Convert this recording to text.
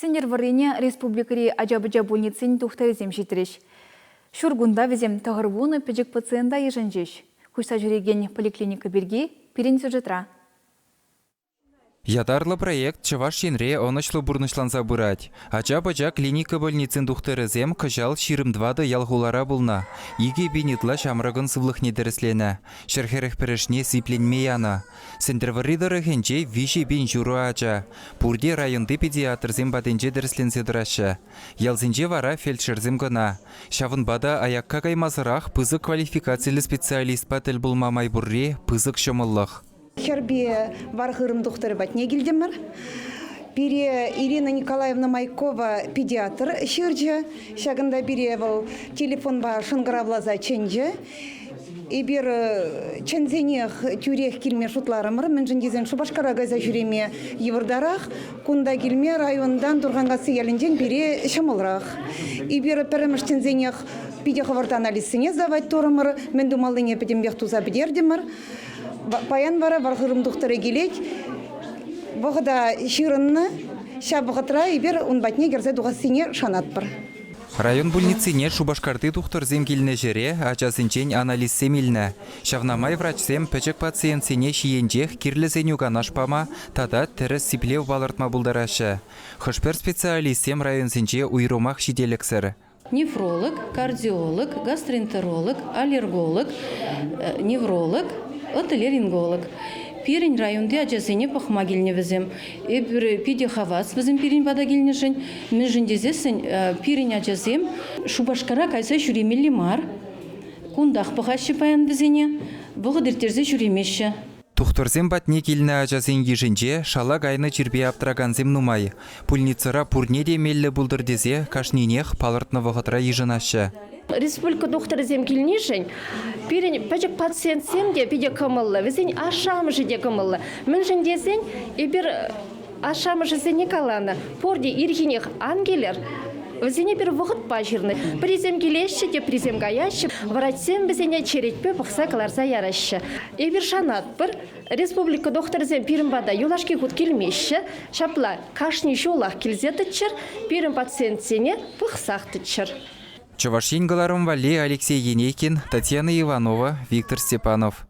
Сӗнтӗрвӑррине республикӑри ача-пӑча пульницин тухтӑрӗсем ҫитрӗҫ. Ҫур кунта вӗсем 90 пӗчӗк пациента йышӑнчӗҫ. Куҫса ҫӳрекен поликлиника пирки пирӗн сюжетра. Ятарлӑ проект Чӑваш Енре ӑнӑҫлӑ пурнӑҫланса пырать. Ача-пӑча клиника больницин тухтӑрӗсем кӑҫал 24 ял-хулара пулнӑ, 2000 ытла ҫамрӑкӑн сывлӑхне тӗрӗсленӗ, 141-шне сипленме янӑ. Сӗнтӗрвӑрри тӑрӑхӗнче 3500 ача. Пурте районти педиатрсем патӗнче тӗрӗсленсе тӑраҫҫӗ. Ялсенче вара фельдшерсем кӑна. Ҫавӑнпа та аякка каймасӑрах пысӑк квалификациллӗ специалистпа тӗл пулма май пурри пысӑк ҫӑмӑллӑх. Хӗрпе вар-хырӑм тухтӑрӗ патне килтӗмӗр. Пире Ирина Николаевна Майкова педиатр ҫырчӗ. Ҫакӑнта пире вӑл телефонпа шӑнкӑравласа чӗнчӗ. Эпир чӗнсенех тӳрех килме шутларӑмӑр, мӗншӗн тесен Шупашкара кайса ҫӳреме йывӑртарах. Кунта килме районтан Турханкасси ялӗнчен пире ҫӑмӑлрах. Эпир пӗрремӗш чӗнсенех питӗ хӑвӑрт анализсене сдавать турӑмӑр, мӗн тумаллине пӗтӗмпех туса пӗтертӗмӗр. Паян вара вар-хырӑм тухтӑрӗ килет. Вӑхӑта ҫырӑннӑ. Ҫав вӑхӑтра эпир ун патне кӗрсе тухассине шанатпӑр. Район пульницине Шупашкарти тухтӑрсем килнӗ ҫӗре ачасенчен анализсем илнӗ. Ҫавна май врачсем пӗчӗк пациентсене ҫийӗнчех кирлӗ сӗнӳ-канаш пама тата тӗрӗс сиплев палӑртма пултараҫҫӗ. Хӑш-пӗр специалистсем районсенче уйрӑмах ҫителӗксӗр. Нефролог, кардиолог, гастроэнтеролог, аллерголог, невролог, отолеринголог. Пирӗн районти ачасене пӑхма килнӗ вӗсем. Эпир питӗ хавас вӗсем пирӗн пата килнӗшӗн. Мӗншӗн тесессӗн пирӗн ачасем Шупашкара кайса ҫӳремелле мар. Кунтах пӑхаҫҫӗ паян вӗсене. Вӑхӑт ирттерсе ҫӳремеҫҫӗ. Тухтӑрсем патне килнӗ ачасен йышӗнче шала кайнӑ чирпе аптӑракансем нумай. Пульницӑра пурне те меллӗ пултӑр тесе кашнинех палӑртнӑ вӑхӑтра йышӑнаҫҫӗ. Республика тухтӑрӗсем килнишӗн пирӗн пӗчӗк пациентсем те питӗ кӑмӑллӑ, вӗсен ашшӗ-амӑшӗ те кӑмӑллӑ. Мӗншӗн тесен эпир ашшӗ-амӑшӗсене каланӑ, пурте ирхинех ан килӗр, вӗсене пӗр вӑхӑтпа ҫырнӑ. Пӗрисем килеҫҫӗ, теприсем каяҫҫӗ. Врачсем вӗсене черетпе пӑхса кӑларса яраҫҫӗ. Эпир шанатпӑр, республика тухтӑрӗсем пирӗн пата юлашки хут килмеҫҫӗ. Ҫапла кашни ҫулах килсе тӑччӑр, пирӗн пациентсене пӑхсах тӑччӑр. Чӑваш Ен кӑларӑм валли Алексей Енейкин, Татьяна Иванова, Виктор Степанов.